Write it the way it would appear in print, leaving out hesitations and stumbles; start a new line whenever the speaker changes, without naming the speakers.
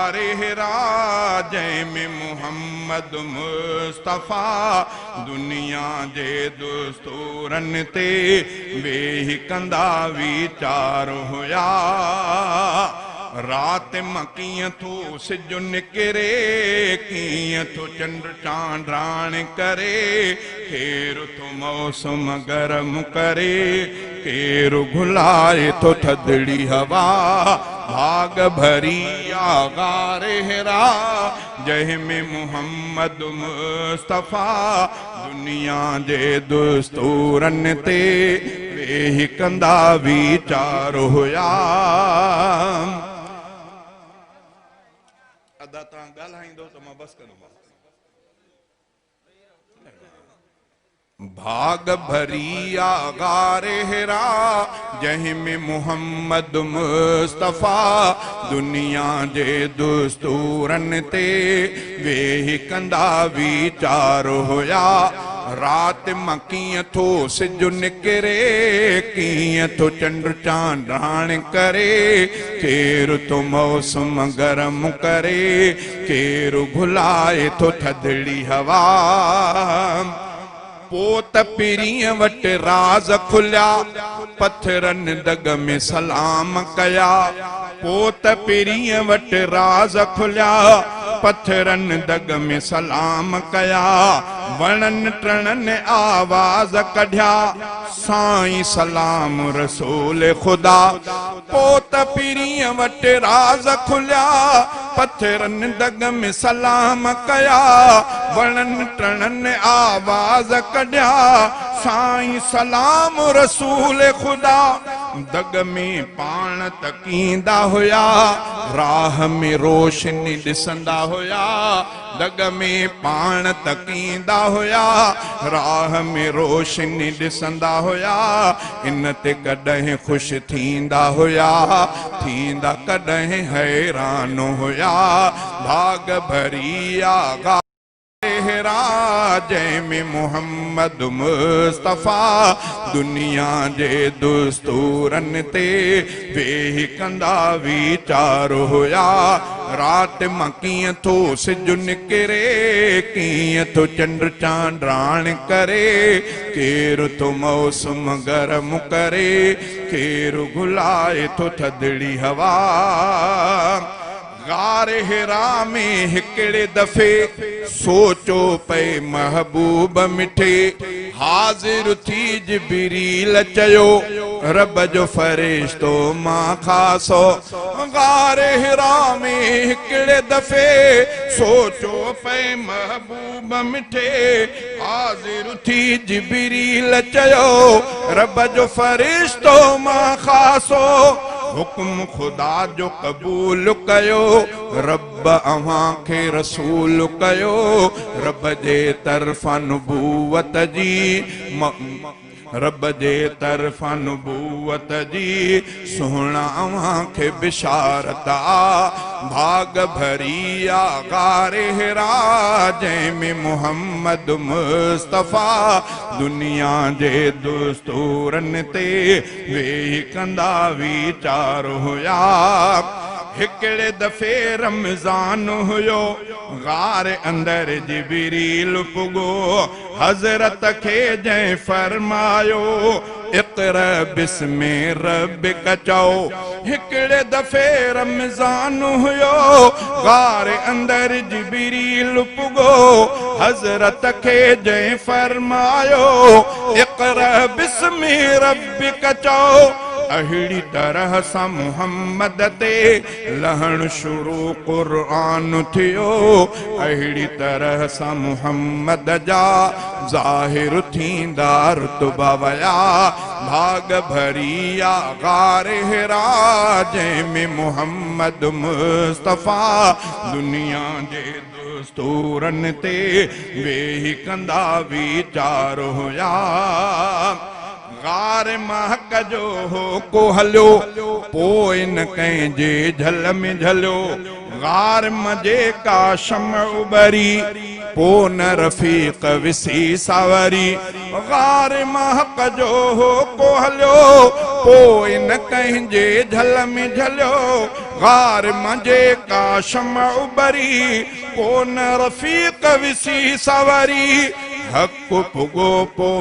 غار حرا جنهن ۾ محمد مصطفيٰ دنيا جي دستورن تي ويهي ڪندا ويچار هيا. رات مان ڪيئن ٿو سج نڪري، ڪيئن ٿو چنڊ چانڊاڻ ڪري، ڪير ٿو موسم گرم ڪري، ڪير گهلائي ٿو ٿڌڙي هوا، ڀاڳ ڀري آ غار حرا جنهن ۾ محمد مصطفيٰ دنيا جي دستورن تي ويهي ڪندا ويچار هيا. ادا توهان ڳالهائيندو ته مان بس ڪندومانو. ڀاڳ ڀري آ غار حرا جنهن ۾ محمد مصطفيٰ دنيا جي دستورن تي ويهي ڪندا ويچار هيا. رات مان ڪيئن ٿو سج نڪري، ڪيئن ٿو چنڊ چانڊاڻ ڪري، ڪير ٿو موسم گرم ڪري، ڪير گهلائي ٿو ٿڌڙي هوا. پوء ته پرينء وٽ راز کليا، پٿرن دڳ ۾ سلام ڪيا. پوء ته پرينء وٽ راز کليا، پٿرن دڳ ۾ سلام ڪيا. وڻن ٽڻن آواز ڪڍيا، سائين سلام رسول خدا. پوء ته پرينء وٽ راز کليا، پٿرن دڳ ۾ سلام ڪيا، وڻن ٽڻن آواز ڪڍيا، سائين سلام رسول خدا. دڳ ۾ پاڻ تڪيندا هيا، راهه ۾ روشني ڏسندا هيا. دڳ ۾ پاڻ تڪيندا هيا، راهه ۾ روشني ڏسندا هيا، ان تي ڪڏهن خوش ٿيندا هيا، ٿيندا ڪڏهن حيران هيا، ڀاڳ ڀري آ غار حرا جنهن ۾ محمد مصطفيٰ دنيا جي دستورن تي ويهي ڪندا ويچار هيا. رات مان ڪيئن ٿو سج نڪري، ڪيئن ٿو چنڊ چانڊاڻ ڪري، ڪير ٿو موسم گرم ڪري، ڪير گهلائي ٿو ٿڌڙي هوا. غار حرا ۾ هڪڙي دفعي سوچو پئي محبوب مٺي، حاضر ٿي جبريل چيو، رب جو فرشتو مان خاصو. غار حرا ۾ هڪڙي دفعي سوچو پئي محبوب مٺي، حاضر ٿي جبريل چيو، رب جو فرشتو مان خاصو. حڪم خدا جو قبول ڪيو، رب اوهان کي رسول ڪيو، رب جي طرفان نبوت جي رب جي طرفان نبوت جي سهڻا اوهان کي بشارت آ، ڀاڳ ڀري آ غار حرا جنهن ۾ محمد مصطفيٰ دنيا جي دستورن تي ويهي ڪندا ويچار هيا. هڪڙي دفعي رمضان هيو، غار اندر جبريل پڳو، حضرت کي جنهن فرمايو، اقرأ باسم ربک چئو. هڪڙي دفعي رمضان هيو، غار اندر جبريل پڳو، حضرت کي جنهن فرمايو، اقرأ باسم ربک چئو. اهڙي طرح سان محمد تي لهڻ شروع قرآن ٿيو، اهڙي طرح سان محمد جا ظاهر ٿيندا رتبا ويا، ڀاڳ ڀري آ غار حرا جنهن ۾ محمد مصطفيٰ دنيا جي دستورن تي ويهي ڪندا ويچار هيا. غار مان حق جو هوڪو هليو، پوء نه ڪنهن جي جهل ۾ جهليو. غار مان جيڪا شمع اٻري، پوء نه رفيق وسي ساوري. غار مان حق جو هوڪو هليو، پوء نه ڪنهن جي جهل ۾ جهليو. غار مان جيڪا شمع ٻري، ڪو نه رفيق وسي سنوري، حق پڳو پو.